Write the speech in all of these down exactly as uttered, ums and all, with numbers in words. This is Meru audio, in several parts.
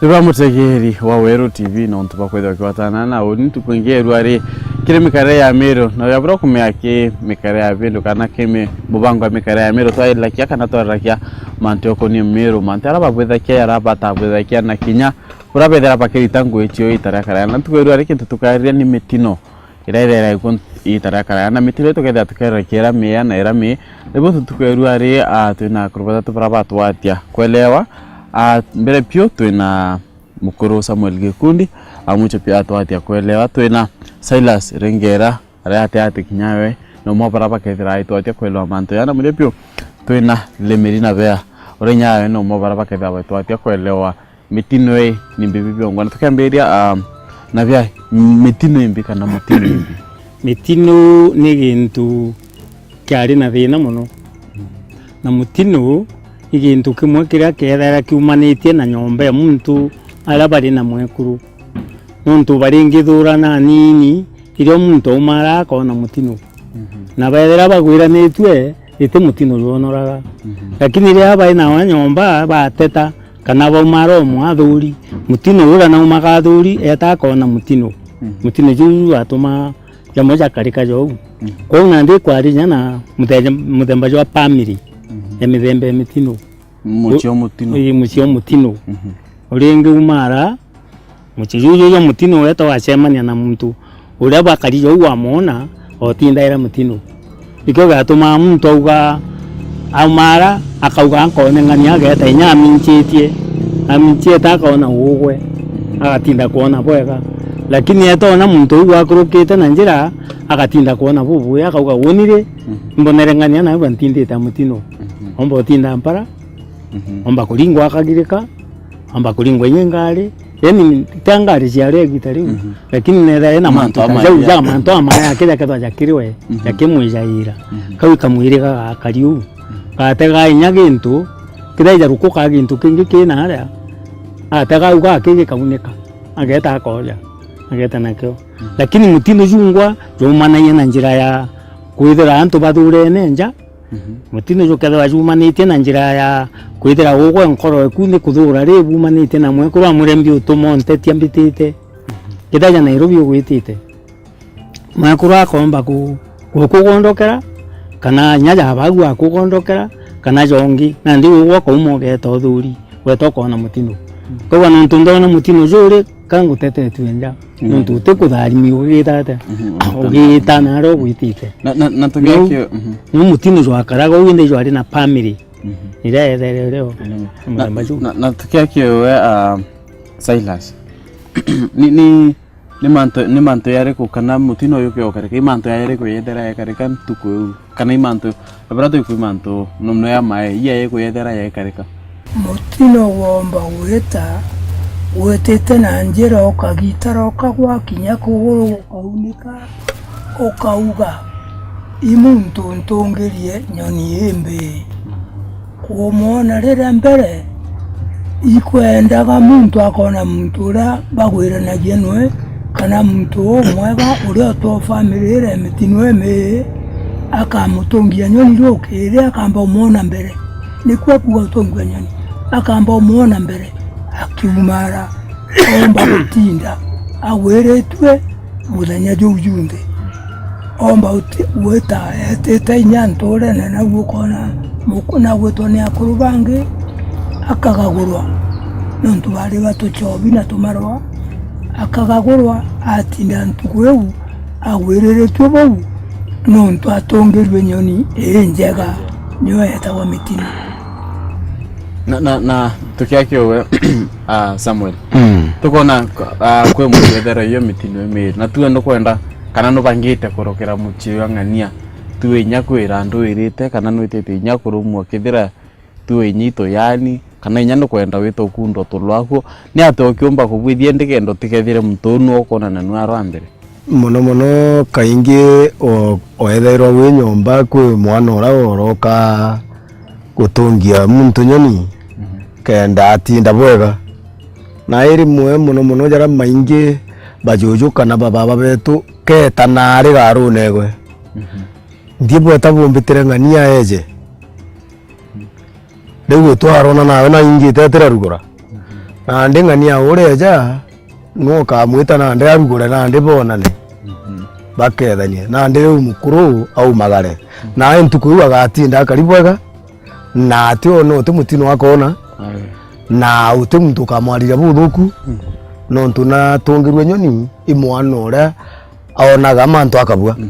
Turi bamutegeri wa Weru T V, na untu bwa kwithirwa ukiwatana na uni ntuku ingi ya irua ri kiri mikare ya Miru, na uria buria ukumea ki mikare ya bindu kana ki mi-, mubango wa mikare ya Miru, twariragia kana twariragia mantu jakonie Miru, mantu jaria babwithagia, jaria batabwithagia, na kinya buria bethira bakirita ngugi cio ita ria karaya. Na ntuku ya irua ri kintu tukariria ni mitino iria ithera ikuo ita ria karaya, na mitino ii tukethira tukerera kiera mia na ira mi. Nibu tutuku ya irua ri, ah, twina akuru bathatu baria batwatia kwelewa. Ah, mbere biu twina mukuru Samuel Gikundi, ah, mwicho pia atwatia kwelewa. Twina Silas Rengera, aria ati ati kinya we, na umwe baria bakethira aitwatia kwelewa mantu jana. Muria biu twina Lemeri na Bea, uria nyawe na umwe baria bakethira baitwatia kwelewa mitino ii ni mbibi biongwa. Na tukiambiria, ah, na bia mitino imbi kana mutino imbi? Mitino ni gintu kiari na thina mono. Na mutino ni gintu kimwe kiria kiethaira kiumanitie na nyomba ya muntu aria bari na mwekuru. Nontu baringithurana anini, irio muntu aumara akona mutino. Mhm. Na bethira bagwiranitue, iti mutino jwonoraga. Mhm. Lakini riria bai nao nyomba bateta, kana baumara umwe athuri, mutino uria naumaga athuri, eta akona mutino. Mhm. Mutino juu jwatuma jamwe jakarika jou. Mhm. Kwou nandi kwari nya na muthenya-, muthemba jwa family, mhm, ya mithemba ya mitino. Mucii o mutino. Ii, mucii o mutino. Mhm. Uringi umara, mucii juju jwa mutino weta wacemania na muntu uria bakari jou wamwona, otindaira mutino. Nikio giatumaa muntu auga, aumara, akauga, "Nkoneng'ania," ageta inya aminchitie, aminchiete akona ugwe, agatinda kwona bwega. Lakini etona muntu uu akurukite na njira, agatinda kwona bubui, akauga, "Wonire, mhm, mbonere ng'ania nawe bantindite mutino." Mhm. Omba utinda mpara, mhm, omba kuringwa akagirika, omba kuringwa inya ngari. Yani, ti ngari ciaria igita riu, mhm, lakini netha ena mantu ta jau, ja mantu amaya akija kethwa jakiri we, mhm, jakimwijaira. Mhm. Kau ikamwiriga gakari uu. Mhm. Gatega inya gintu, kithija rukuka gintu kingi kina aria, atega au gaki gikaunika, ageta akoja, ageta nakio. Mhm. Lakini mutino jungwa jumanagia na njira ya kwithira antu bathurene nja, mhm, mutino jukethirwa jumanitie na njira ya kwithira ugwe nkoro eku ni kuthura ri bumanitie na mwekuru wa murembi utuma untetia mbitite. Mhm. Kithija Nairobi ugwitite, mwekuru akomba ku-, gukugondokera, kana inya jabagu akugondokera, kana jongi, nandi ugwe ukauma ugeta uthuri, weta ukona mutino. Mhm. Kwou nontu ndona mutino juri, ka ngutetetue nja. Mm. Nontu utikutharimi ugigita atia? Mhm. Ugigita na aria ugwitite. Na, na, na tugiakio, mhm. Niu mutino jwakaraga uu indi jwari na family. Mhm. Iria yethere rio. Mhm. Na, na, na tugiakio we, ah, Silas. Ni, ni, ni mantu, ni mantu yariku kana mutino uyu ukarika? I mantu yariku yethera yakarika ntuku iu? Kana i mantu, na baria twikwi mantu nomno ya mae, iya ikwiyethera yaikarika. Mutino womba gwita, witite na njira ukagitara ukagwa kinya kuguru gukaunika, ukauga, "I muntu ntungirie nyoni imbi." Kumwona riria mbere, ikwendaga muntu akona muntu uria bagwiranagia nwe, kana muntu umwega uria utwa family iria mitino imi, akamutungia nyoni rukiri, akamba umwona mbere. Niku akuga utungia nyoni, akamba umwona mbere, akiumara, omba gutinda agwiritue muthenya juu junthe. Omba uti-, gwita etite inya nturene, nau ukona muku-, nagwitwa ni akuru bangi, akagagurwa, nontu bari batuchobi na tumarwa, akagagurwa, atinda ntuku iu agwiriritue bau, nontu atungirue nyoni ii njega, niyo yetagwa mitino. Na, na, na tukiakia uwe, ah, Samuel, mm, tukona, ah, kwi muntu wethera iyo mitino imiri, na tuwe nukwenda kana nubangite kurokera mucii wa ng'ania, tuwe inya kwira andu wirite, kana nwitite inya kurumwa kithira tuwe inya itu yani, kana inya nukwenda wita ukundo tulwa kuo, ni atia ukiumba kubwithia ndigenda utikethire muntu uu nwe ukonana nwe arwa mbere? Mono mono kaingi o-, oethairwa wi nyomba kwi mwana uria woroka gutungia muntu nyoni, mhm, kenda atinda bwega. Na i rimwe mono mono jaria maingi bajuju kana bababa betu ketanaa ari garunegwe. Mhm. Nthie bweta bumbitire ng'ania eje. Riu gwe twarona nawe na ingi itetira rugura. Mhm. Nandi ng'ania uria eja, nu ukamwita nandi arugure nandi bonane. Mhm. Bakethanie. Nandi riu mukuru aumagare. Mhm. Nae ntuku iu agatinda akari bwega, na ati one uti mutino akona, aye, na uti muntu ukamwariria buthuku, mhm, nontu natungirue nyoni i mwana uria onaga mantu akabua. Mhm.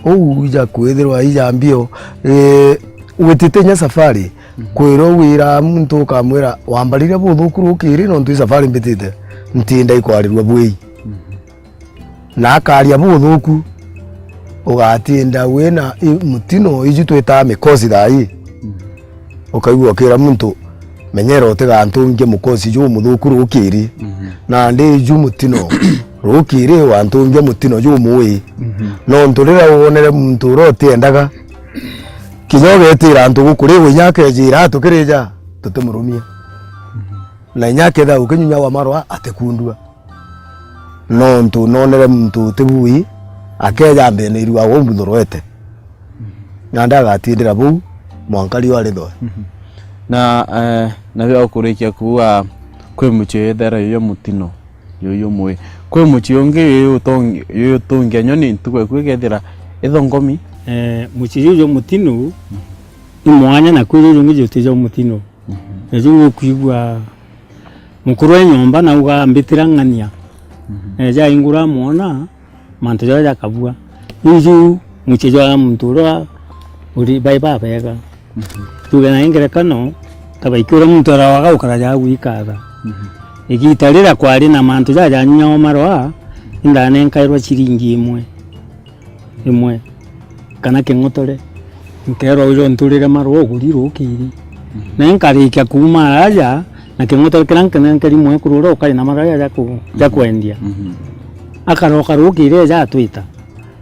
Uu ija kwithirwa ija mbio, ii, witite inya safari, mhm, kwirwa wira muntu ukamwira, "Wambariria buthuku rukiri nontu i safari mbitite, ntienda ikwarirua bwii." Mhm. Na akaria buthuku, ugatinda wina i-, mutino iju twitaa mikosi thaa ii. Mhm. Ukaigua ukira muntu, "Menyera utigantungie mukosi ju muthuku rukiri." Mhm. Nandi ju mutino rukiri wantungia mutino ju mui. Mhm. Nontu riria wonere muntu uria utiendaga, kinya ugetira antu guku riu inya akejira, "Tukirija, tutimurumia." Mhm. Na inya akethira ukinyunya wa marwa atikundua. Nontu nonere muntu utibui, akeja mbene irua uu mbuthorwete. Nandi agatindira buu, mwanka riua rithoe. Mhm. Na, eh, na bia ukurikia kuuga, kwi mucii yethera yuyo mutino, yuyo mui. Kwi mucii ungi yuyo utongi-, yuyo utungia nyoni ntuku eku ikethira ithongomi? Eh, mucii juju mutino, i mwanya na kwi juju ungi juti jwa mutino. Mhm. Na riu ukwigua mukuru e nyomba nauga, "Mbitira ng'ania." Mhm. Eja aingura amwona, mantu jaria jakabua. Riu ju mucii jwa muntu uria uri bai babega. Mhm. Tuge na ngerekano, ta baiki uria muntu arawaga gukara ja gwikatha. Mhm. Igita riria kwari na mantu jaja janyunyagwa marwa, indanenkairwa ciringi imwe. Imwe, kana king'otore, nkeerwa, "Ujo nturire marwa uguri rukiri." Mhm. Na nkarikia kuuma aja, na king'otore kiria nkenenkeri mwekuru uria ukari na marwa ja ku-, ja kwendia. Mhm. Akaroka rukiri eja atwita,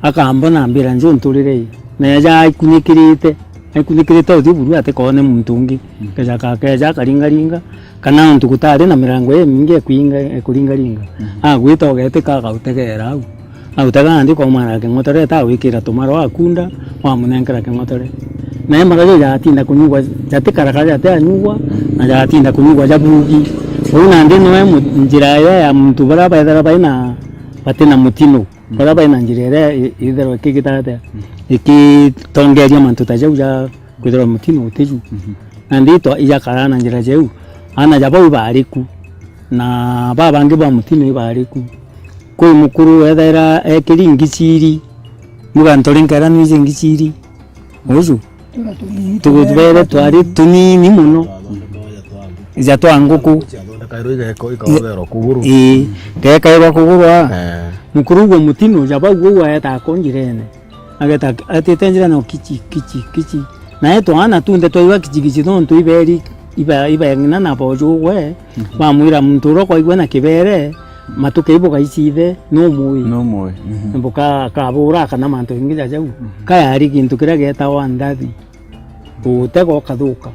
akambona ambira, "Njo nturire ii." Na eja aikunikirite, aikunikirite uthi buru atikoone muntu ungi. Mhm. Kejaka akeja akaringaringa, kana ontu gutari na mirango imingi ekuinga-, ekuringaringa. Mhm. Agwita ugetika agautegera au. Autega nandi ukaumana na king'otore, ta wikira tumarwa akunda, wamunenkera king'otore. Nae marwa jau jatinda kunyugwa, jatikara kara jati anyugwa, na jatinda kunyugwa jabugi. Uu nandi noe mu-, njira iria ya muntu baria bethera baina, batina mutino, baria baina njira iria i-, itherwa ikigita atia, ikitongeria mantu ta jau ja kwithirwa mutino utiju. Mhm. Nandi itwa ijakara na njira jau, aana ja bau ibariku, na babangi ba mutino ibariku. Kwi mukuru ethaira ekiri ngiciri, muga ntori nkera nwiji ngiciri. Uju? Tugutubere twari tunini muno. Ja twa nguku. Ii, gekairwa kugurwa. Eh. Mukuru ugwo mutino, ja bau ugwo aetaga ko njirene. Ageta, atite njira no kichi, kichi, kichi. Nae twana tunde twaigua kichi, kichi, nontu iberi, iba, iba ng'ina na boju ugwe, mhm, bamwira muntu uria kwaigua na kibere, matuke ibuga icithe, numui. Numui, mhm. Mbuka akabura kana mantu ingi ja jau. Mhm. Kayari gintu kiria getagwa ndathi. Utega ukathuka.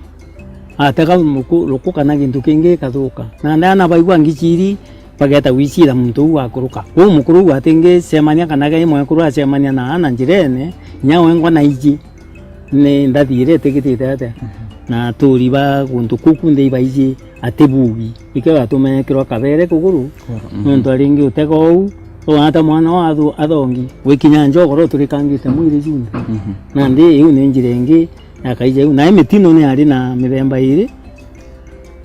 Atega muku-, ruku kana gintu kingi gikathuka. Na aana baigua ngiciri, bageta gwicira muntu uu akuruka. Kwou mukuru uu atingicemania kana gai mwekuru acemania na aana njirene, inya wengwa na iji ni ndathi iria itigitite atia. Mhm. Na aturi ba guntu kuu kunthe ibaiji ati bugi. Ikio gatuma ekirwa kabere kuguru, kuguru, mhm, nontu aringi utega uu, ugata mwana wa athu-, athongi, wikinya njogoro uturikangite mwiri junthe. Mhm. Nandi iu ni njira ingi ya kaija iu. Nae mitino ni ari na mithemba iiri.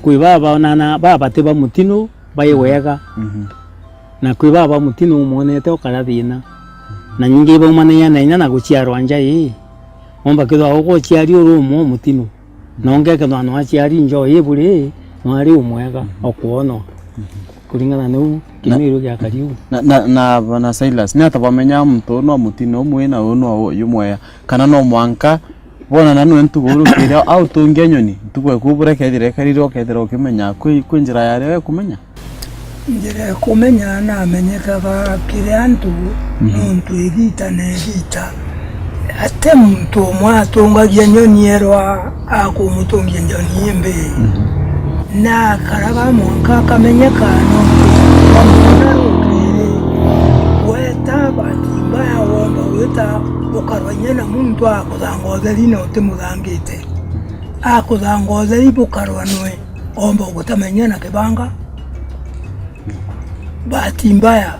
Kwi baba na, na, babati ba mutino bai wega. Mhm. Na kwi baba mutino umwonete ukara thina. Na nyingi baumanagia na inya na guciarwa nja ii. Womba kethirwa uguciari uri umwe mutino. Na ungi akethirwa nwaciari njo ii buri, nwari umwega, mhm, o kwonwa. Mhm. Kuringana na uu, na, kimiru giakari uu. Na, na, na, na Silas, ni ata bamenya muntu uu no mutino umwe na uu no uyu mwega? Kana no mwanka bonana nwe ntuku uru kiri au tungia nyoni, ntuku eku bure kethira ekarire ukethira ukimenya kwi, kwi njira yaria we kumenya? Njira ya kumenya namenyekaga kiri antu, mhm, nontu igita na igita, ati muntu umwe atungagia nyoni erwa akumutungia nyoni imbi. Mhm. Na akaraga mwanka akamenyeka nontu bamwona rukiri. Weta bahati mbaya womba gwita ukarwa inya na muntu akuthanga utheri na utimuthangite. Akuthanga utheri bukarwa nwe. omba gutamenya na kibanga. Bahati mbaya,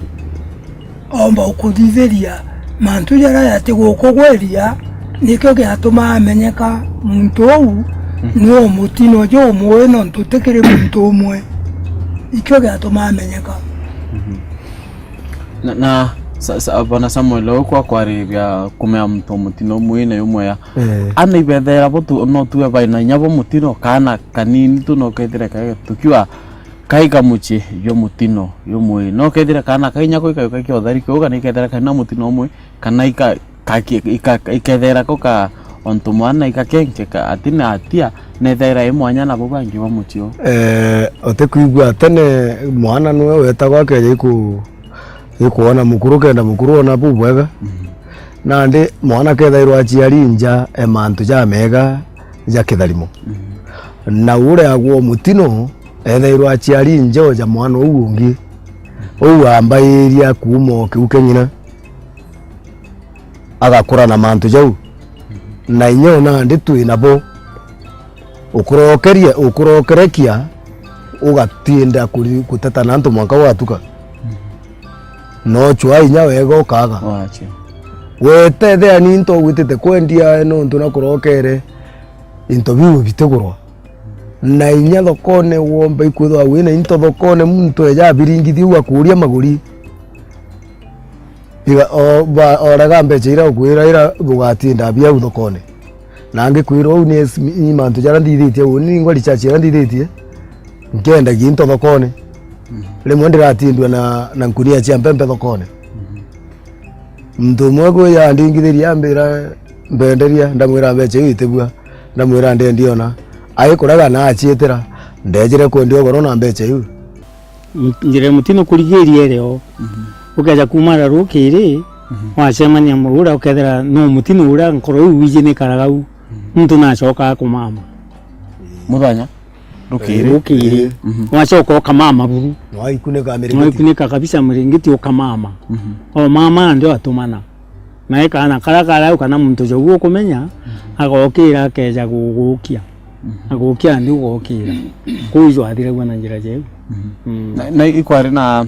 omba ukuthithiria mantu jaria jatigukugwiria, nikio giatuma amenyeka muntu uu ni o mutino jumwe, nontu ti kiri muntu umwe. Ikio giatuma amenyeka. Na, na sa, sa, Bwana Samuel, uu kwa kwariria kumea muntu mutino umwe na umwe ya. Eh. Ana ibethera bo tu, no tuwe baina inya bo mutino, kana kanini tu, no kethire ka tukiwa kai ka mucii jwa mutino jumwe. No kethire kana ka inya ko ikayuka kia uthari kiu, kana ikethira kai na mutino umwe, kana ika, ka, ki, ika, ikethera ko ka ontu mwana ikakenkeka, ati na atia, nethera i mwanya na bo bangi ba mucii uu. Eh, utikwigua tene mwana niwe wetagwa akeja iku gikwona mukuru, kenda mukuru ona bubwega. Mhm. Nandi mwana kethairwa aciari nja e mantu jamega ja kitharimo. Mhm. Na uria agwo mutino, ethairwa aciari nja o ja mwana uu ungi. Uu ambairia kuuma o kiu kia ng'ina, agakura na mantu jau. Na inya o nandi twi nabo. Ukurokeria, ukurokerekia, ugatinda kuri, guteta na antu mwanka ugatuka. No cwaa inya wega ukaga. Wacha. Wetethea ni into ugwitite kwendia nontu na kurokere into biu bitigurwa. Na inya thokone womba ikwithwa wina into thokone, muntu eja abiringithia u akuria maguri. Iga, o, ba, oraga mbeca iria ukwira ira bugatinda bia u thokone. Na ngikwira uu ni, ni mantu jaria nthithitie, uu ni ngwa research iria nthithitie, nkiendagia into thokone. Mhm. Rimwe ndiratindua na, na nkunia cia mpempe thokone. Mhm. Muntu umwe kwi yandingithirie ambira mbenderia, ndamwira mbeca iu itibua, ndamwira ndendia ona. Agikuraga na aciitira, ndejire kwendia ugoro na mbeca iu. Njira ya mutino kurigiria iri o. Mhm. Ukeja kuuma ara rukiri, mhm, wacemania mwe uria ukethira no mutino uria nkoro iu wiji ni karagau. Mhm. Muntu nacokaa kumama. Muthenya? Rukiri? Rukiri. Mhm. Wacoka ukamama buru. Nwaikunika miringiti. Nwaikunika kabisa miringiti ukamama. Mhm. O mama nandi atumana. Na i kaana karia karau kana muntu jau ukumenya, mhm, agokira akeja gugukia. Mhm. Agukia nandi ugokira. Kuu ijwathiragua na njira jau. Mhm. Mm. Na, na ikwari na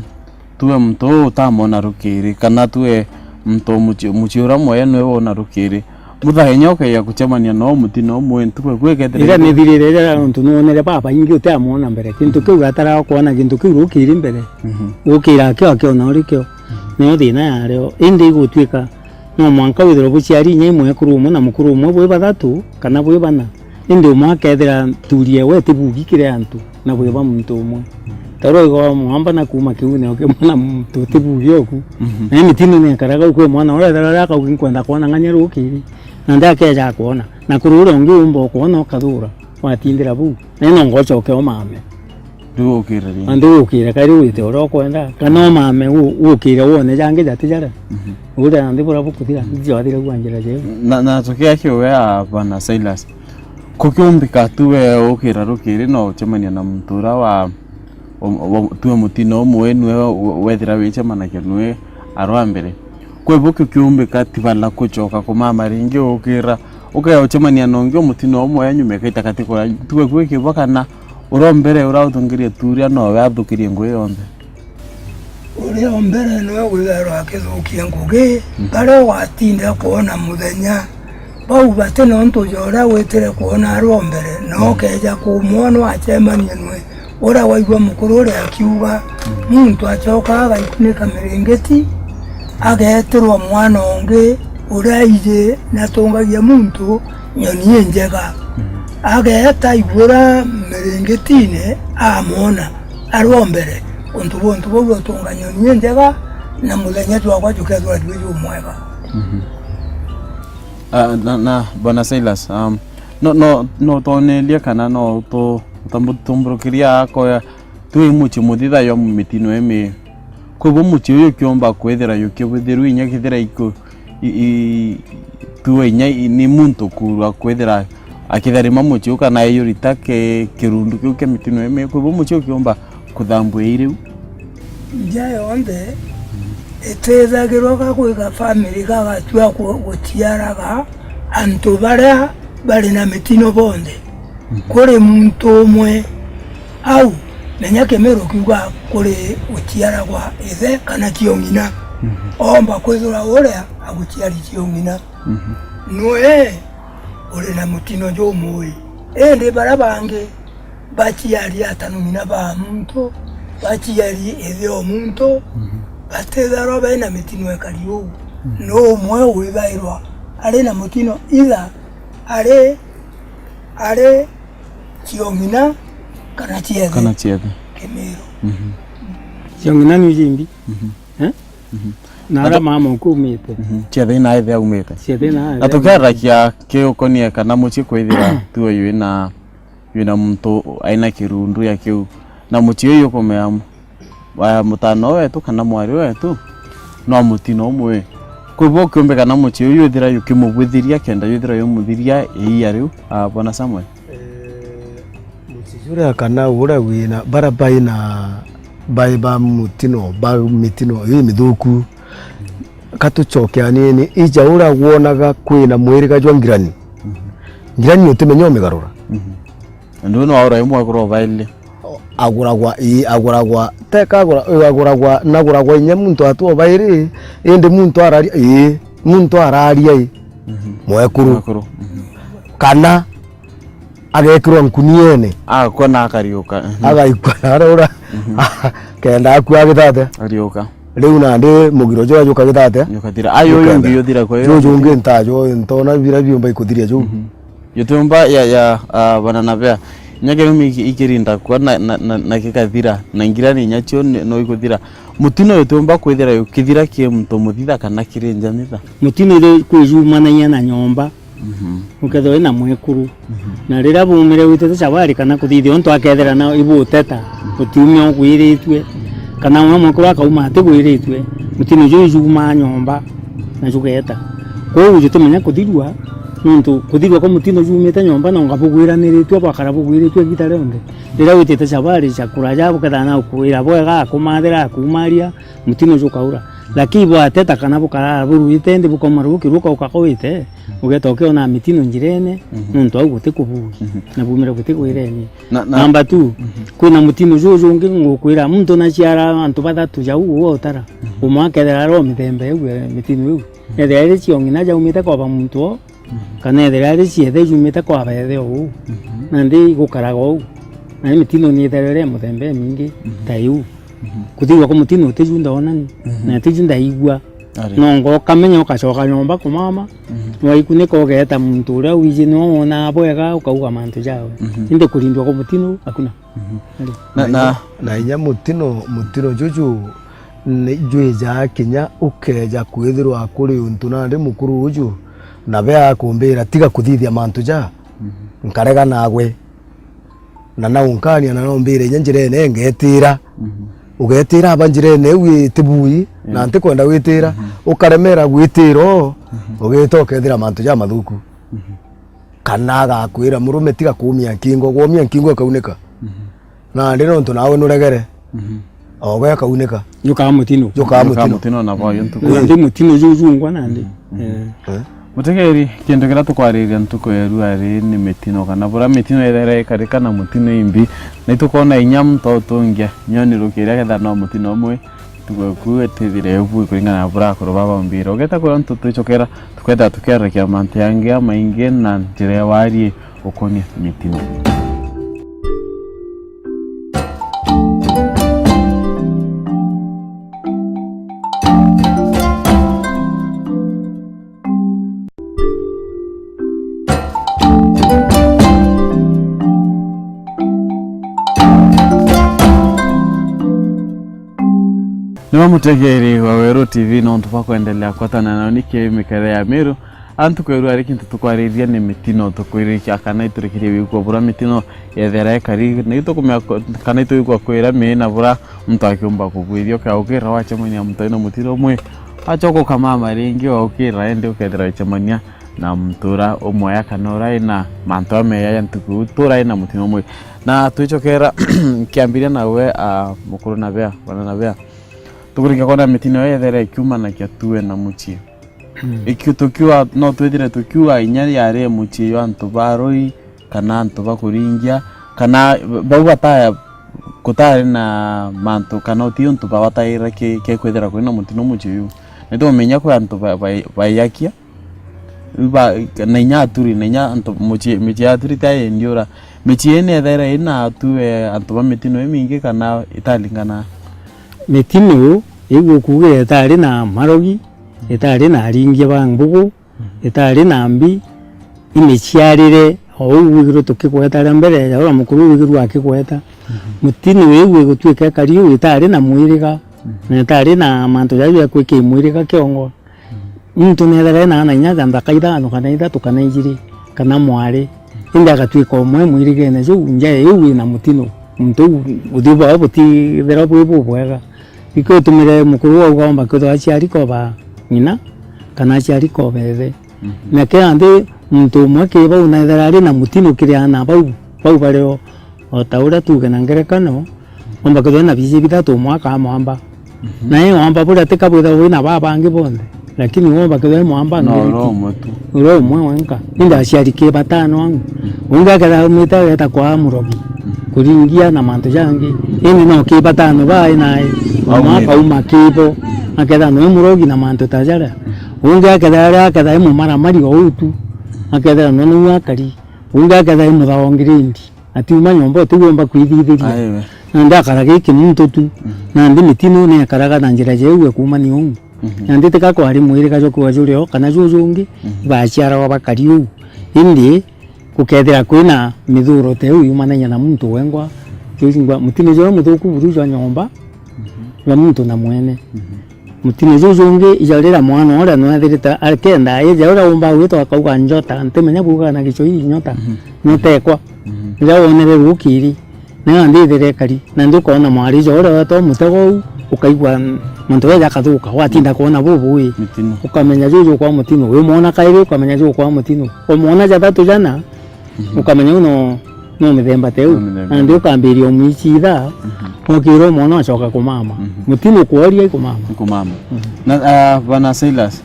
tuwe muntu uu utamwona rukiri, kana tuwe muntu muci-, mucii uria mwee nwe wona rukiri. Muthenya ukeja kucemania noo mutino umwe ntuku iku ikethira. Iria mithirire iria nontu nwonere babaingi uteamwona mbere. Kintu kiu gatara kwona kintu kiu rukiri mbere. Mhm. Gukira akio akiona uri kio. Nio thina yario. Indi igutwika no mwanka withirwe buciari inya imwekuru umwe na mukuru umwe bwi bathatu kana bwi bana. Indi umwe akethira nturie we ti bugi kiri antu na bwi ba muntu umwe. Tarua igo mwamba na kuuma kiune ukimwona muntu ti bugi oku. Mhm. Na mitino ni akaraga ukwe mwana uria ethera uria akauga nkwenda kwona ng'anya rukiri. Na ndi akeja kwona. Na kuri uria ungi umba ukwona ukathura. Watindira buu. Na ino ngocoke umame. Riu ukire ringi. Na ndi ukire, kairi wite uria ukwenda, kana umame u-, ukire wone jangi jati jaria. Mhm. Uria nandi buria bukuthira, mhm, ntijathire gwa njira jeu. Na, na tukiakia we a Bwana Silas, kukiumbika tu we ukira rukiri na ucemania na muntu uria wa, wa, wa, tue mutino umwe nwe we-, wethira wicemanagia nwe arwa mbere. Kwi bu kiumbika ti bala kucoka kumama ringi ukira, ukaya ucemania na ungi o mutino umwe ya nyuma ikaita kati kura. Tuwe kwi kibo kana uria o mbere uria uthungirie turia nowe athukirie ngui yonthe. Uria o mbere nowe withairwa akithukia ngugi, mhm, baria ugatinda kwona muthenya. Bau bati nontu ja uria witire kwona ari o mbere, na, mm, ukeja kumwona acemanie nwe. Uria waigua mukuru uria akiuga, mm, muntu acoka agaikunika miringiti, agetirwa mwana ungi uria aiji natungagia muntu nyoni injega. Mm. Ageeta aigua uria miringitine amwona ari o mbere. Untu buntu bau utunga nyoni injega, na muthenya jwakwa jukethirwa jwi jumwega. Mhm. Ah, na, na, Bwana Silas, um, no, no, no twonerie kana no tu-, utambu-, tumburukiria akoya twi mucii muthitha jwa mitino imi. Kwi bu mucii uyu ukiumba kwithira jukibithirwa inya kithira iku-, i, i, tuwe inya i, ni muntu kurwa kwithira akitharima mucii u kana eyurita ki-, kirundu kiu kia mitino imi. Kwi bu mucii ukiumba kuthambua iriu. Nja yonthe itethagirwa ga gwika family gagatua ku-, guciaraga antu baria bari na mitino bonthe. Mhm. Kuri muntu umwe Au, menya Kimiru kiuga kuri guciara gwa ithe kana ciong'ina. Mhm. Oomba kwithirwa uria aguciari ciong'ina. Mhm. Nwe uri na mutino jumui. Indi baria bangi baciari atanumina ba muntu, baciari ithe o muntu, mhm, batitharwa bena mitino ikari uu. Mhm. No umwe withairwa ari na mutino, either ari, ari ciong'ina kana ciethe. Kana ciethe. Kimiru. Mhm. Ciong'ina ni jimbi. Mhm. Eh? Mhm. Na aria tu- mama ukumite. Mhm. Ciethe ina ithe aumite. Ciethe ina ithe. Na tukiarakia kiukonie kana mucii kwithira tu uyu ina wina muntu aina kirundu ya kiu, na mucii uyu ukumea, aya, mutano wetu kana mwari wetu no mutino umwe. Kwi bo ukiumbika na mucii uyu withira yukimubwithiria kenda yithira yumuthiria iia riu, ah, Bwana Samuel? Eh, mucii juria kana uria wina, bara baina, bai ba mutino, ba mitino imithuku, katucokeanieni, ija uria wonaga kwina mwiriga jwa ngirani. Mhm. Ngirani utimenya umigarura. Mhm. Ndu no aura imwe agura obaili. Aguragwa, ii, aguragwa, teka agura, ii, aguragwa, naguragwa inya muntu atu obaili, indi muntu araria, ii, muntu araria, ii, mhm, mwekuru. Mwekuru. Mhm. Kana agekirwa nkuniene. Agakua na akariuka. Mhm. Agaikua na arora. Mhm. Kenda akua agitata. Ariuka. Riu nandi mugiro juria juka gitata. Jukathira. Ayo uyu ungi yuthira kwa iyo. Juju ungi ntajo, ntona bira biumba ikuthiria ju. Mhm. Yutiumba ya, ya, ah, bana na bea. Inya kirumi iki-, ikirinda kwa na, na, na, na gikathira. Na ngirani inya cio ni-, no ikuthira. Mutino yutiumba kwithira yukithira ki muntu muthitha kana kiri njamitha. Mutino iri kwijumanagia na nyomba. Mhm. Ukethirwa wina mwekuru. Mhm. Na riria bumire witite cabari kana kuthithia untu akethira na ibuteta, utiumia ugwiritue, kana una mwekuru akauma atigwiritue, mutino juu jumaa nyomba na jugeeta. Kwou jutimenya kuthirua, nontu kuthirua kwa mutino jumite nyomba nonga bugwiraniritue, bwakara bugwiritue igita rionthe. Riria witite cabari cia kuraja, bukethira na ukwira bwega, akumathira, akumaria, mutino jukaura. Lakini bwateta kana bukarara buruite nthi, bukauma rukiruka ukakawite, ugeeta ukiona mitino njirene, mhm, nontu au guti kubugi, mhm, na bumire guti gwirenie. Na, na, namba two, mhm, kwina mutino juju ungi ngukwira, muntu naciara antu bathatu jau uu utara, mhm, umwe akethira ari o mithemba iu, eh, mitino iu. Mhm. Ethira iri ciong'ina jaumite kwaba muntu o, mhm, kana ethira ari ciethe jumite kwa bethe o uu, mhm, nandi igukaraga o uu. Na ni mitino ni itherere muthemba imingi, mhm, ta iu. Mhm. Kuthirua kwa mutino utiju ndonani, mhm, na utiju ndaigua. Ari. No ngoka menya ukacoka nyomba kumama, mhm, waikunika ugeeta muntu uria wiji niwe wonaga bwega ukauga mantu jawe. Mhm. Indi kurindua kwa mutino, hakuna. Mhm. Ari. Na, na, na inya mutino, mutino juju ni jwijaa kinya ukeeja kwithirwa kuri untu nandi mukuru uju, na be akumbira, "Tiga kuthithia mantu ja, mhm, nkarega nagwe." Na naunkania, na naumbire inya njirene ngetira. Mhm. Ugetira aba njirene iu iti bui, na, mm, ntikwenda gwitira, mhm, ukaremera gwitira o, mhm, ugita ukethira mantu ja mathuku. Mhm. Kana agakwira, "Murume, tiga kuumia nkingo," gwomia nkingo ikaunika. Mhm. Nandi nontu nawe nuregere, mhm, ogo ikaunika. Jukaa mutino. Jukaa mutino. Jukaa mutino na boyo ntuku. Nandi mutino jujungwa nandi. Mhm. Eh. Eh? Mutegeri, kintu kiria tukwariria ntuku ya rua ri ni mitino, kana buria mitino ithere ikarika na mutino imbi, na itukona inya muntu autungia nyoni rukiria ketha no mutino umwe, ntuku eku itithire ibu kuringana na buria akuru baba baumbire. Ugeta kuria ntu twicokera, tukwenda tukiarakia mantu yangi amaingi na njira ya warie ukonie mitino. Niwe mutegeri wa Weru T V, nontu bwa kwendelea kwatana nao niki mikere ya Miru. Antu kwerua ari kintu tukwariria ni mitino, tukwirikia kana iturikirie wigua buria mitino yethera ikari, na itukumenya ko-, kana itwigua kwira mii na buria muntu akiumba kubwithia, ukeukira wacemania na muntu aina mutino umwe, wacoka ukamama ringi, waukira indi ukethira wicemania na muntu uria umwea kana uria aina mantu ameya ya ntuku, tu uria aina mutino umwe. Na twicokera nkiambiria nawe, ah, mukuru na bea, bwana na bea. Tukurikia kwona mitino yethera ikiumanagia tuwe na mucii. Mm. Iki tukiuga, no twithire tukiuga inya yari mucii jwa antu ba rui, kana antu ba kuringia, kana bau bataya Gutari na mantu kana uti untu bawataira ki, ki kwithira kwina mutino mucii uyu. Nitumenya kwi antu ba, ba, baiakia, ba, na inya aturi, na inya antu mucii, micii ya aturi ti yendiura. Micii ii niethaira ina atue antu ba mitino imingi kana italingana? Mitino iu ukuuga itari na marogi, itari na aringia ba ngugu, itari na mbi, imiciarire o uu wigirwe tukigweta aria mbere, ya uria mukuru wigirwe akigweta. Mitino iu igutuika ikari uu itari na mwiriga, na itari na mantu jaria ja kwika imwiriga kiongo. Muntu nethera ena ana inya ja nthaka ithano kana ithatu kana ijiri kana mwari, indi agatuika umwe mwirigene juu, nja iu ina mutino, muntu uu uthiu bwao butithira bwi bubwega. Ikio itumire mukuru auga omba kwithirwa aciari koba ng'ina kana aciari koba ithe. Na kethira nthi muntu umwe kiri bau nethera ari na mutino kiri ana bau, bau bari o, o ta uria tuuge na ngerekano, omba kwithirwa ena biiji bithatu, umwe akaa mwamba. Na i mwamba buria ti ka bwithirwa wina baa bangi bonthe, lakini umba kwithirwa i mwamba. No, ngiri uria umwe tu. Uria umwe wenka. Indi aciari ki batano au. Ungi akethira aumite ageta kwa murogi, kuringia na mantu jangi. Indi no ki batano baa nai. Umwe akauma kibo, akethira nwe murogi na mantu ta jaria. Ungi akethira aria akethira i mumaramari o uu tu, akethira nwe niu akari. Ungi akethira i muthaongirindi, atiuma nyomba utigomba kwithithiria. Aiwe. Nandi akara giki muntu tu. Nandi mitino niekaraga na njira jeu ya kuumania uu. Nandi tika kwari mwiriga jwa kuuga juri o kana jujungi, baciaragwa bakari uu. Indi gukethira kwina mithuro ta iu yumanagia na muntu wengwa, mutino juria muthuku buru jwa nyomba, jwa muntu na mwene. Mutino juu jungi, ija riria mwana uria nwethirite akenda, ija uria umba gwitwa akauga, "Njota, ntimenya kuuga na Gichoi, nyota, nyota ekwa." Riria wonere rukiri, nayo nthithire ekari, na nthi ukoona mwari ja uria wetwa mutego uu, ukaigua mantu jaja akathuka, watinda kwona bubui. Mitino. Ukamenya juju kwa mutino, wi mwona kairi, ukamenya juju kwa mutino. Umwona jathatu jana, ukamenya uu no, no mithemba ta iu. No mithemba. Nandi ukambiria umwichitha, okirwo mwana acoka kumama. Mutino kworia ikumama. Kumama. Na, ah, bwana Silas,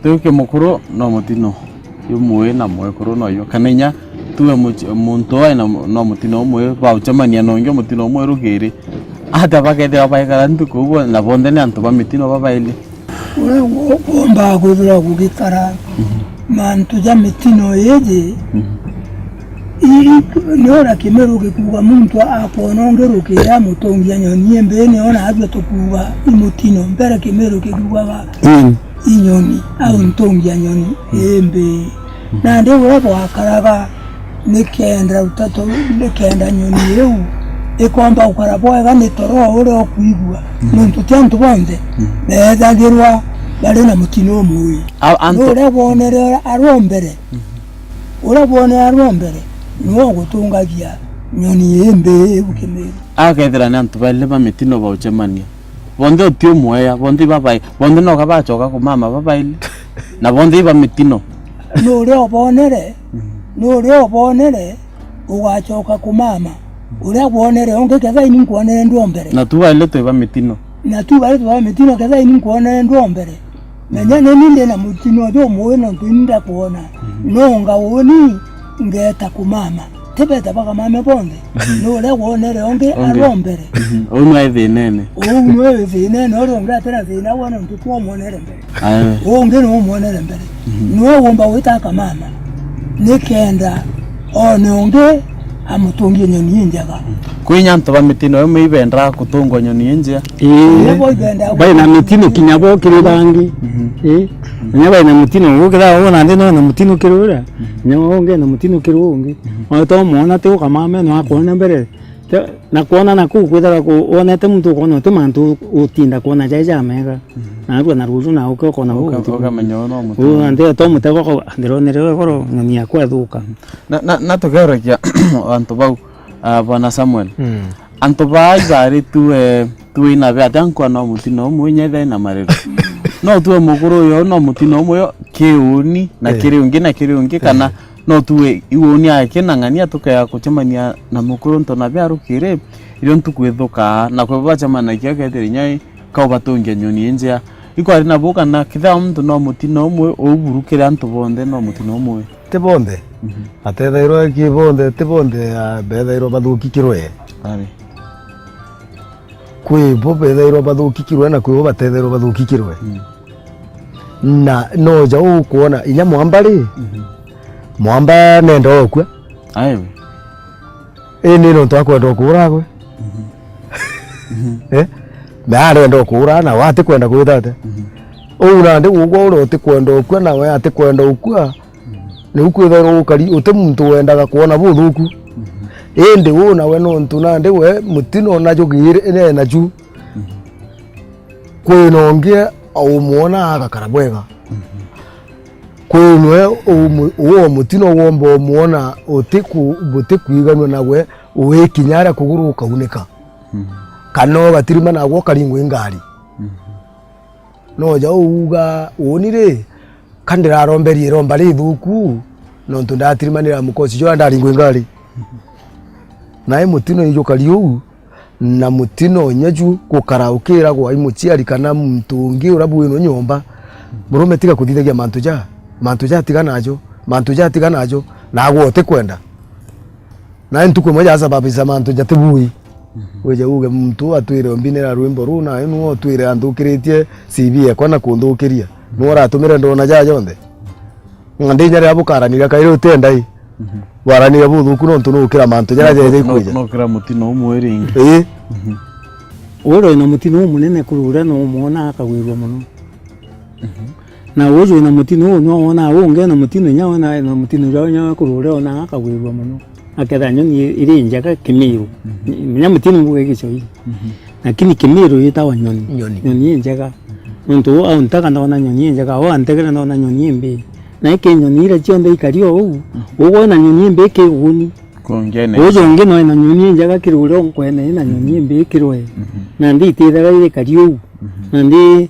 tuke mukuru no mutino. Yu mwi na mwekuru no yu. Kana inya tuwe much-, muntu oe na mu-, no mutino umwe, baucemania na ungi mutino umwe rukiri. Ata bakethira baikara ntuku uguo, na bonthe ni antu ba mitino babaili. Uria gu-, gumbaga kwithirwa gugikara mantu ja mitino iji, i-, i-, ni uria kimiru gikuuga muntu akwona ungi rukiri amutungia nyoni imbi, ni ona ajua tukuuga i mutino. Mbere kimiru gikuugaga i nyoni, au ntungia nyoni imbi. Nandi uria bwakaraga, nikenda utatu, nikenda nyoni iu ikomba gukara bwega ni toro uria ukwigua. Nontu ti antu bonthe beethagirwa bari na mutino umwe. A-, antu- Ni uria wonere uria ari o mbere. Uria wonere ari o mbere, niwe ugutungagia nyoni imbi iu kimiru. Akethira ni antu baili ba mitino baucemania. Bonthe uti umweya, bonthe ibabai, bonthe noka bacoka kumama babaili. Na bonthe iba mitino. Ni uria ubonere, ni uria ubonere ugacoka kumama. Uria wonere ungi, kethai ni nkwonere ndi o mbere. Na tu baili twi ba mitino. Na tu baili twi ba mitino, kethai ni nkwonere ndi o mbere. Menya ni ni ndi na mutino jumui nontu ni ndakwona. Nonga uni ngeeta kumama. Ti beta bakamame bonthe. Ni uria wonere ungi ari o mbere. Uu nwe thinene. Uu nwe thinene, uria ungi atira thina wona ntu twamwonere mbere. Aye. Uu ungi ni umwonere mbere. Niwe ugomba gwita akamama. Nikenda one ungi amutungie nyoni injega. Kwi inya antu ba mitino imwe ibendaa kutungwa nyoni injea. Ii. Nibo ibendaa. Bai na mitino kinya bo kiri bangi. Ii. Inya bai na mutino, gukira uona nthi no na mutino kiri uria. Inya ungi na mutino kiri ungi. Ona to mwona ti ukamame no akwona mbere. Te-, na kwona na kuu kwithirwa ku-, wonete muntu ukona uti mantu utinda kwona jai jamega. Na arua na ruju na uke ukona uka-, ukamenya uyu no mutego. Uyu nandi to mutego ko, ndironere we koro ng'ani yakwa ithuka. Na, na, na tugerekia antu bau, ah, Bwana Samuel. Antu baa ibari tu, eh, tu ina be ati ankwa no mutino umwe inya ithai na mariro. No tu mukuru uyo no mutino umwe yo kiuni na kiri ungi na kiri ungi kana no tuwe iuni akinang'ania tukea kucemania na mukuru nto na bia rukiri, irio ntuku ithukaa, na kwe bacemanagia kethira inya i, ka ubatungia nyoni injea. Ikwari nabo kana kethira muntu no mutino umwe, uburukire antu bonthe no mutino umwe? Ti bonthe. Atethairwa ki bonthe, ti bonthe, ah, bethairwa bathuki kirwe. Ari. Kwi bo bethairwa bathukikirwe na kwi bo batethairwa bathukikirwe. Mm. Na noja ukwona inya mwamba ri, mhm, mwamba nenda okua. Aewe. Indi nontu akwenda ukuura gwe. Mhm. Mhm. Eh? Na arenda ukuura na we atikwenda kwita atia? Mhm. Uu nandi ugwe uria utikwenda ukua na we atikwenda ukua. Mhm. Niu kwithairwa ukari uti muntu wendaga kwona buthuku. Mhm. Indi uu nawe nontu nandi we mutino najugire naenachu. Mhm. Kwina ungi umwona agakara bwega. Mhm. Kwinwe umu-, uo mutino womba umwona utiku-, butikwiganua nawe, uikinya aria kuguru ukaunika. Mhm. Kana ugatirimana agwe ukaringwa i ngari. Mhm. Noja uuga, uuni ri, ka ndiraromberie iromba rithuku, nontu ndatirimanira mukosi jwa ndaringwa i ngari. Mhm. Nae mutino ijukari uu, na mutino inya ju gukara ukiragwa i muciari kana muntu ungi uria bwinwe nyomba, murume tiga kuthithagia mantu ja, mantu ja tiga najo, mantu ja tiga najo, nagwe utikwenda. Nae ntuku imwe jasababisha mantu jatibui. Mhm. Wije uge muntu uu atwire ombinira rwimbo ruu, nae nu otwire anthukiritie C V ekwa na kunthukiria. Nu uratumire ndona ja jonthe. Ng'a ndinya riria bukaraniria kairi utienda i. Mhm. Waraniria buthuku nontu nukira mantu jaria jeja ikwija. Nukira mutino umwe ringi. Ii. Mhm. Uria wina mutino umunene kuri uria no umwona akagwirua mono. Mhm. Na uju wina mutino uu no wona ungi na mutino inya wona na mutino jwa inya kuri uria ona akagwirua mono. Akethira nyoni iri njega kimiru. Mhm. Inya mutino mbuge Kiswahili. Mhm. Lakini kimiru yitawa nyoni. Nyoni. Nyoni injega. Nontu uu auntaga ndona nyoni injega, uu antegera ndona nyoni imbi. Na iki nyoni iria cionthe ikari o uu, mhm, ugwe na nyoni imbi iki uguni. Kungene. Uju ungi no ena nyoni injega kiri uria unkwene ina nyoni, mhm, imbi ikirwe. Mhm. Nandi itithaga ikari uu. Mhm. Nandi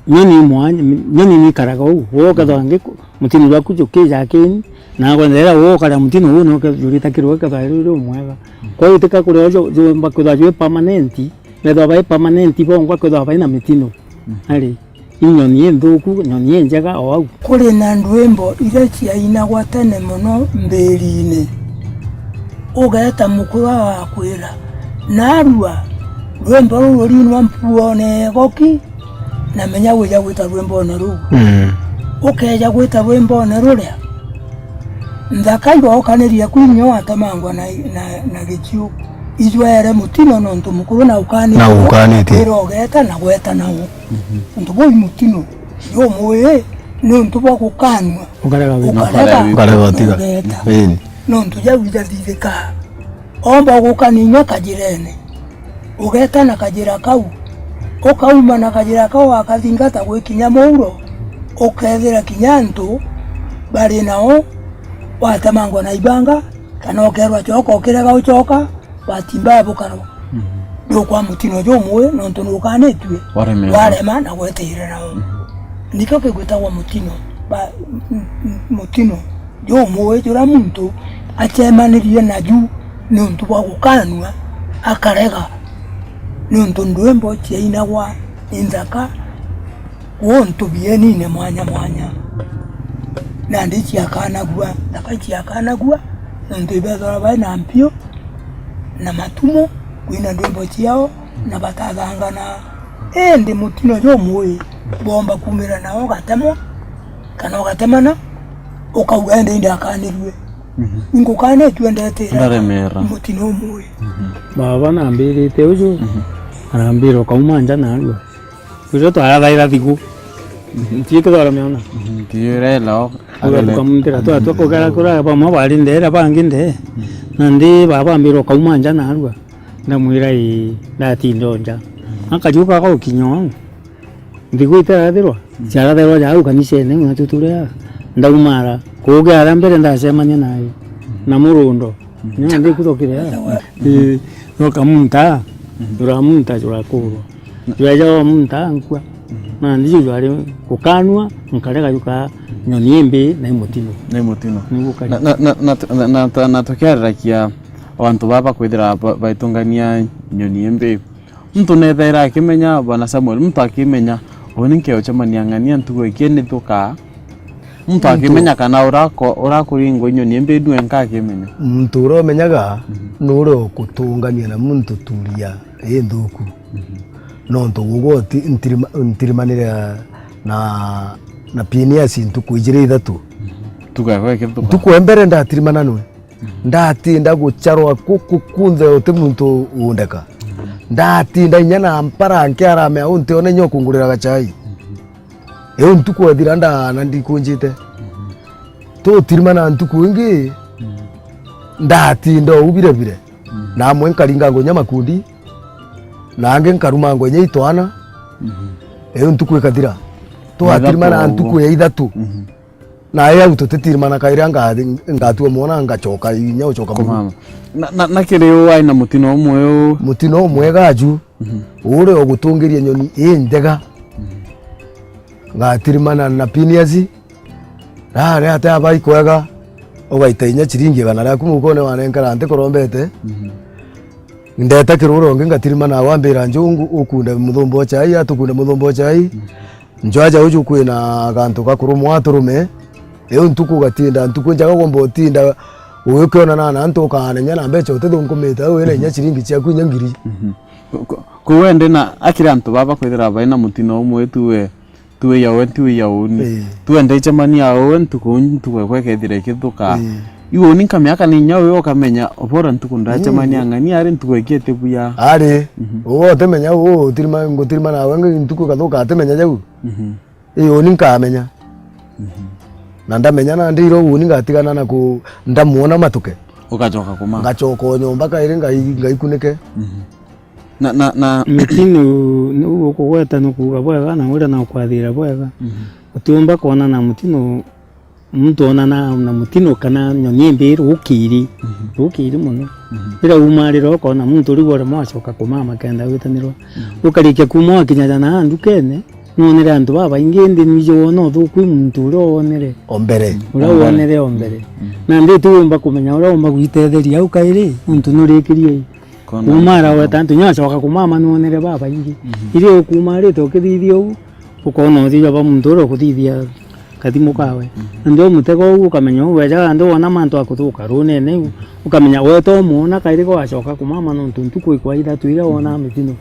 nyoni mwanya, nyoni nikaraga uu. Uu ukethwa ngi mutino jwaku jukija akini, na kwenda ira uu ukaria mutino uu no jurita kirwe ukethwa iri umwega. Kwa utika kuria uju jumba kwithwa jwi permanent. Methwa bai permanent bongwa kwithwa bai na mitino. Mhm. Ari, i nyoni inthuku, nyoni injega o au. Kuri na ndwimbo iria ciainagwa tene mono mbirine. Ugeeta mukuru agakwira, "Narua, rwimbo ruru rurinwa mpuone goki, na menya wija gwita rwimbone ruu." Mm. Ukeja gwita rwimbone ruria, nthaka igookaniria kwi inya watemangwa na, na, na gichiu. Ijweere mutino nontu mukuru na ukanitie. Na ukanitie. Wira ugeeta na gweta nao. Mhm. Untu buu i mutino. Jumwii ni untu bwa gukanua. Ukarega wina. Ukarega. Ukarega utiga. Ugeeta. Ii. Nontu jau ijathithikaa. Omba gukania inya kajirene. Ugeeta na kajira kau. Ukauma na kajira kau wakathingata gwikinya muuro. Ukethira kinya antu bari nao watemangwa na ibanga, kana ukerwa coka ukirega ucoka, watimba bukarwa. Mhm. Ndukwa mutino jumwe nontu nukanitue. Waremera. Warema na gweteera nao. Mhm. Nikio kigwitagwa mutino. Ba-, m-, m-, mutino jumwe juria muntu acemanirie naju niuntu bwa gukanua, akarega. Niuntu ndwimbo ciainagwa ni nthaka, kuntu bienine mwanya mwanya. Nandi ciakanagua, nthaka iciakanagua, nontu ibethagwa bai na mpiu na matumo, kwina ndwimbo ciao, na batathangana. Indi mutino jumwe boomba kumira nao ugatemwa, kana ugatemana, ukauga, "Indi ndakanirue." Mhm. Ingukanitue ndetira. Ndaremera. Mutino umwe. Mhm. Baba nambirite uju, mhm, arambira, "Ukauma nja narua." Ucio twarathaira thigu. Mhm. Ntiikithora miona. Mhm, ntiirela o. Uga tukamuntira twa, twa kugera kura bamwe bari ndere, bangi nde. Mhm. Nandi baba ambira, "Ukauma nja narua." Ndamwira, "Ii, ndatinda o nja." Mhm. Akariuka agaukinya o au. Nthigwite arathirwa, ciarathirwa ja au kanisene, ng'atu turia ndaumara. Kuuge ara mbere ndacemania nayo, na murundo. Mhm. Nyo ndikuthokire ya. Ii, no kamunta, turamunta, turakurwa. Jweja wa munta, nkua. Mhm. Na ndijo jwari gukanua, nkarega juka nyoni imbi na imutino. Na imutino. Nigukaria. Na, na, na, na, na, na, na tukiarirakia antu baba kwithira ba-, baitungania nyoni imbi. Muntu nethaira akimenya, Bwana Samuel, muntu akimenya, uuni nkeucemania ng'ania ntugo iki nithukaa, Muntu akimenya kana urako-, urakuringwa inyoni imbi nwenka akimenya. Muntu uria umenyaga ni uria ukutungania na muntu turia inthuku. Nontu ugwe uti-, ntirima-, ntirimanire na, na Phineas ntuku ijiri ithatu. Ntuku yakwa ikithuka. Ntuku ya mbere ndatirimana nwe. Ndatinda gucharwa kuku kunthe uti muntu undeka. Ndatinda inya na mpara nkiaramea untione inya ukungurira gachai. Iu ntuku ethira ndaana ndikunjite. Tutirimana ntuku ingi, ndatinda uu bire bire. Na amwe nkaringangwa inya makundi, na angi nkarumangwa inya itwana. Iu ntuku ikathira. Twatirimana ntuku ya ithatu. Na au tutitirimana kairi, nga-, ngatua mwana ngachoka inya uchoka buru. Kumama. Na, na, na kiri uu ai na mutino umwe uu. Mutino umwe gaju. Uria ugutungiria nyoni injega. Ngatirimana na Phineas. Rari ate abai kwega. Ugaita inya chiringi igana riaku mukone wanenkara nti kurombete. Ndeta kiri uria ungi ngatirimana, wambira njungu ukunda muthumba o chai, atukunda muthumba o chai. Njo aja uju kwina gantu ga kurumwa aturume. Iu ntuku ugatinda, ntuku injaga ugomba utinda ugikionana na antu ukaana inya na mbecha utithunkumite, au wina inya chiringi chiaku inya ngiri. Ku-, ku-, kuu ende na akiri antu baba kwithira baina mutino umwe tu we, tu we ya we, tu we ya uni. Ii. Tu ende icemania au we ntuku, ntuku ekwa ikethira ikithuka. Ii. Iwe uni nkamea kana inya uwe ukamenya, obora ntuku ndacemania ng'ani ari ntuku ikiete buya. Ari, uwe utimenya uu utirima, ngutirima nawe ngi ntuku ikathuka atimenya jau. Ii, uni nkamenya. Na ndamenya nandi iro uni ngatigana na ku, ndamwona matuke. Ugachoka kuma. Ngachoka o nyomba kairi ngai, ngaikunike. Na, na, na mitino niu ukugweta ni kuuga bwega na uria na ukwathira bwega. Utiumba kwona na mutino Muntu onana na mutino kana nyoni imbi rukiri, rukiri mono. Riria umarira ukona muntu uriu uremwa acoka kumama kenda witanirwa. Ukarikia kuma wakinya jana ndukene, nwonere antu babaingi, indi nwiji wona uthuku i muntu uria wonere. O mbere. Uria wonere o mbere. Na ndi tiumba kumenya uria umba gwitetheria au kairi, nontu nurikirie. Kumara weta antu nyacoka kumama nwonere babaingi. Irio ukumarite ukithithia uu, ukona uthithia ba muntu uria ukuthithia kathimu kawe. Na ndio mutego uu ukamenya uu wejaga ndio wona mantu akuthuka runene uu, ukamenya weta umuona kairi gwacoka kumama nontu ntuku ikwa ithatu iria wona mitino.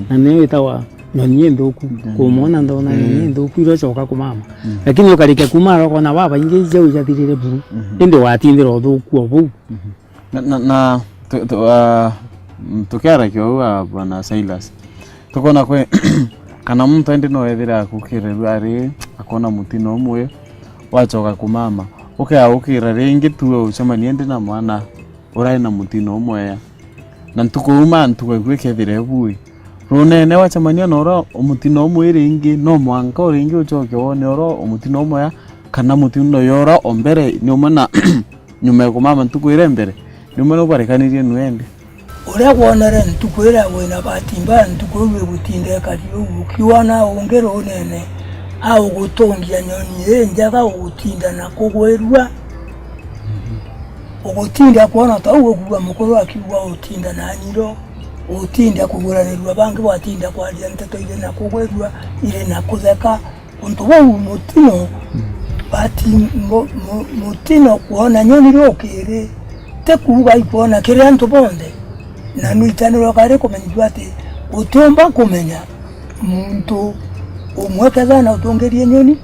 Na niyo itagwa nyoni inthuku. Kumwona ndona nyoni inthuku iria ucoka kumama. Lakini ukarikia kumara ukona babaingi ijau ijathirire buru. Indi watindira uthuku o buu. Na, na, na, tu, tu, ah, mm, tukiaragia uu, ah, Bwana Silas, tukona kwi kana muntu indi no ethire akukirirua ari, akona mutino umwe, wacoka kumama. Ukea ukira ringi tu ucemania indi na mwana urari na mutino umwe ya. Na ntuku uma ntuku iku ikethire bui. Runene wacemania na uria mutino umwe ringi, no mwanka uringi ucoke wone uria mutino umwe ya, kana mutino yora o mbere ni umwe na nyuma ya kumama ntuku iria mbere, nimwe nubarekanirie nwende. Uria wonere ntuku iria wina bahati mbaya, ntuku iu igutinda ikari uu, ukiona ungi runene, augutungia nyoni injega, ugutinda na kugwirua, ugutinda kwona ta uu ukugua mukuru akiuga utinda na nyiro, utinda kuguranirua bangi, watinda kwaria nteto iri na kugwirua, iri na kutheka, Untu buu mutino, bati mu-, mu-, mutino kwona nyoni rukiri, ti kuuga ikwona kiri antu bonthe. Na nwitanirwa kari kumenyithua ati utiumba kumenya muntu umwe kethira na utungirie nyoni,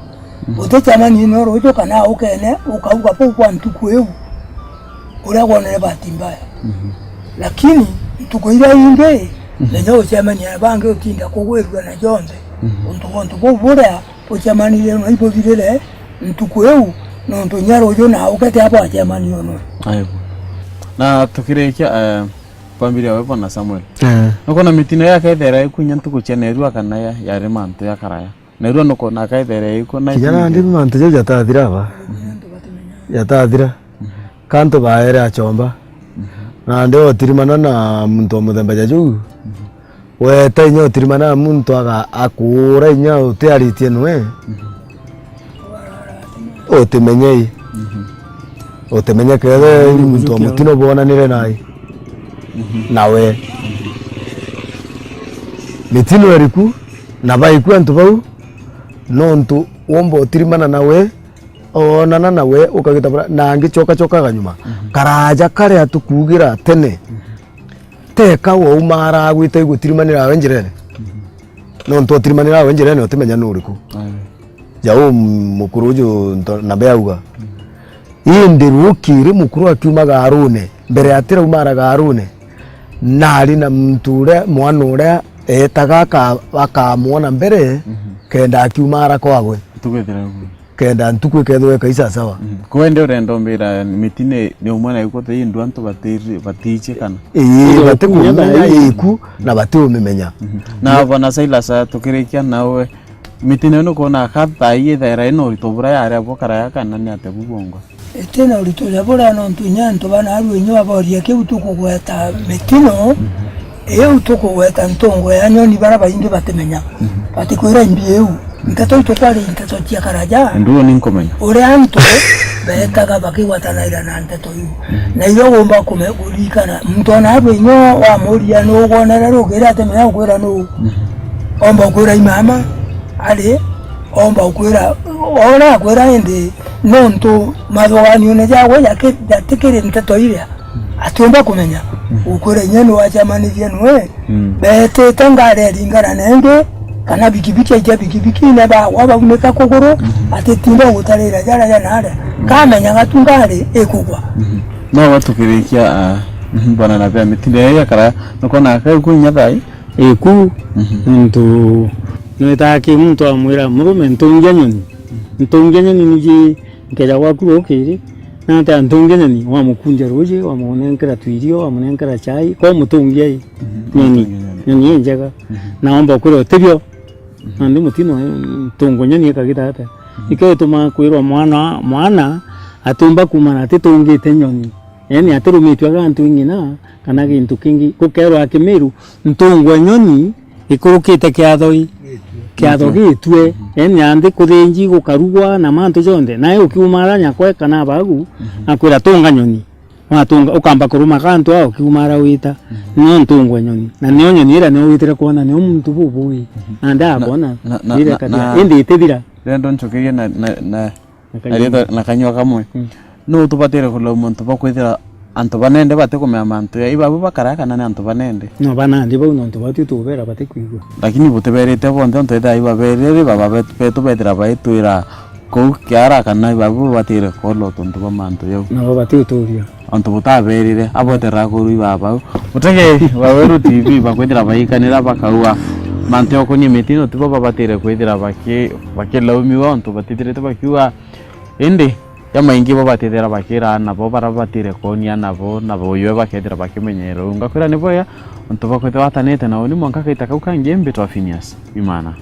uticemanie no ruju kana ukene ukauga bau kwa ntuku iu. Uria wonere bahati mbaya. Lakini ntuku iria ingi, menya ucemania na bangi utinda kugwirua na jonthe. Untu bwa untu buu buria ucemanirie na ibuthirire ntuku iu, nontu inya ruju na ukete abo acemania no. Aibu. Na tukirikia, eh, kwambiria we Bwana Samuel. Eh. Nukona mitino ya kethera ikunya ntuku cia nerua kana ya, yari mantu ya karaya. Nairua nukwona akaithere iko na kinya nandi mantu jau jatathira ba. Jatathira. Kantu baere achomba. Nandi otirimana na muntu wa muthemba ja juu. Weta inya otirimana na muntu aga-, akuura inya utiaritie nwe. Utimenyei. Utimenye kethe muntu wa mutino bwonanire nai. Nawe. Mitino iriku? Na baiku antu bau, nontu womba utirimana nawe, Oonana nawe, ukagita bura, na ngichokachokaga nyuma. Mhm. Karaja karia tukuugira tene, mhm, teka waumara gwita igutirimanira we njirene. Mhm. Nontu utirimanira we njirene, utimenya nuriku. Aye. Ja u mukuru uju nto-, na mbe auga. Mhm. Indi rukiri mukuru akiuma gaarune, mbere atiraumara gaarune, nari na muntu uria, mwana uria eetaga aka-, akamwona mbere, mhm, kenda akiumara kwagwe. Tugwethera uguo. Kenda ntuku ikethirwa ikai sasawa. Mhm. Kwende urenda umbira miti ni, ni umwe na iku, ti indu antu batiri-, batiichikana? Ii, batikumenya iku na batiumimenya. Mhm. Na Bwana Silas, tukirikia nawe, miti niyo nukwona ka thaa ii ithaira ina urito buria yari abo karaya kana ni atia bu bwongwa? Iti na urito ja buria nontu inya antu bana arua inya baboria kiu tukugweta miti no, mhm, iu tukugweta ntungu ya nyoni baria baingi batimenya. Mhm. Batikwira imbi iu. Nteto itu kwari nteto cia karaja. Nduo ni nkumenya. Uria antu beetaga bakigwatanaira na nteto iu. Mhm. Na irio ugomba kume-, kuririkana, muntu ona abu inya wamuria nuu ugwonere rukiri atimenya gukwira nuu. Mhm. Omba gukwira i mama, ari, omba gukwira, ora akwira indi nontu mathugunione jagwe jaki-, jatikiri nteto iria. Atiumba kumenya. Mm. Ukwira inya ni wacemanirie nwe. Mm. Beetite ngari eringana nengi, kana bikibiki aitia bikibiki ne bagwa baunika kuguru, mm, atitinda gutarira jaria ja naria. Mm. Kamenyaga tu ngari ikugwa. Mm. No watukirikia, ah, mm, bwana na bea mitinde ya kara, nukona kai ku inya thai? Iku, mhm, nontu nwitaga ki muntu amwira, "Murume, ntungia nyoni. Ntungia nyoni niji nkeja gwaku rukiri." Nate antungia nyoni, wamukunja ruuji, wamunenkera twirio, wamunenkera chai, kwa mutungia i. Mhm, nyoni, mutungia nyoni. Nyoni injega. Mhm. Na omba ukwira utibio. Mhm. Nandi mutino, eh, ntungu nyoni ikagita atia? Mhm. Ikio itumaa kwirwa mwana, mwana atumba kuumana atitungite nyoni. Yaani atirumitue gantu ing'ina kana gintu kingi. Gukeerwa Kimiru, ntungu e nyoni ikurukite kiatho i, kiatho gitue. Mhm. Yaani nandi kuthinji gukarugwa na mantu jonthe. Nae ukiumara nyakwe kana bagu, mhm, akwira, "Tunga nyoni." Watunga, ukamba kuruma kantu au ukiumara wita. Mhm. Nio ntungu e nyoni. Na nio nyoni iria nio witire kwona nio muntu bubui. Mhm. Nandi na, akwona, na, na, ire na, kabia. Na indi itithira. Rendo nchukirie na, na, na Na kanyua. Ariitwa na kanyua kamwe. Mm. Nuu tubatire kulauma antu ba kwithira antu banende batikumenya mantu ya ibabu bakara kana ni antu banende? No banandi bau nontu batwi tubera batikwigua. Lakini butiberite bonthe, ontu ethira ibaberire ri, baba bet-, betu bethira baitwira kuu kiara kana ibabu batire koolwa tuntu ba mantu yau. Nabo batituria. Ontu butaberire, aboterera kuru ibabau. Utege Waweru T V bakwithira baikanira bakaua mantu yakonie mitino tibo babatire kwithira baki-, bakilaumiwa ontu batithirite bakiuga. Indi, jamaingi bo batithira bakira nabo bara batire koonia nabo, na boywe bakethira bakimenyera uu. Ngakwira ni bwega, ontu bakwithirwa atanite na uni mwanka kaita kau kangi, mbitwa Phineas Imana.